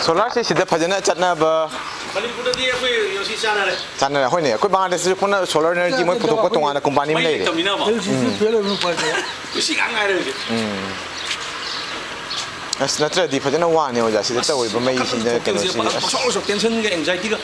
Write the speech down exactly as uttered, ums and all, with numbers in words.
ꯁꯣꯂꯥꯔꯁꯦ ꯁꯤꯗ ꯐꯖꯅ ꯆꯠꯅꯕ꯫ ꯃꯅꯤꯄꯨꯔꯗꯗꯤ ꯑꯩꯈꯣꯏ ꯌꯣꯁꯤ ꯆꯥꯅꯔꯦ꯫ ꯆꯥꯅꯔꯦ, ꯍꯣꯏꯅꯦ꯫ ꯑꯩꯈꯣꯏ ꯕꯪꯒ꯭ꯂꯥꯗꯦꯁꯁꯤꯁꯨ ꯄꯨꯟꯅ ꯁꯣꯂꯔ ꯏꯅꯔꯖꯤ ꯃꯣꯏ ꯄꯨꯊꯣꯛꯄ ꯇꯣꯉꯥꯟꯅ ꯀꯝꯄꯅꯤ ꯑꯃ ꯃꯩ ꯂꯩꯔꯦ꯫ ꯂꯩꯇꯕꯅꯤꯅꯕ꯫ ꯑꯦꯜ ꯁꯤ ꯁꯤ ꯎꯝ꯫ ꯐꯦꯜ ꯑꯣꯏꯕ ꯎꯄꯥꯏ ꯂꯩꯇꯦ꯫ ꯀꯨꯁꯤ ꯉꯥꯛ ꯉꯥꯏꯔꯦ ꯍꯧꯖꯤꯛ꯫ ꯎꯝ꯫ ꯑꯁ, ꯅꯠꯇ꯭ꯔꯗꯤ ꯐꯖꯅ ꯋꯥꯅꯤ ꯑꯣꯖꯥ, ꯁꯤꯗ ꯑꯁ, ꯇꯧꯔꯤꯕ ꯃꯩꯁꯤꯡꯗ ꯀꯩꯅꯣꯁꯤ꯫ ꯄꯪꯁꯥꯎ ꯁꯥꯎ, tensionꯒ anxietyꯒ꯫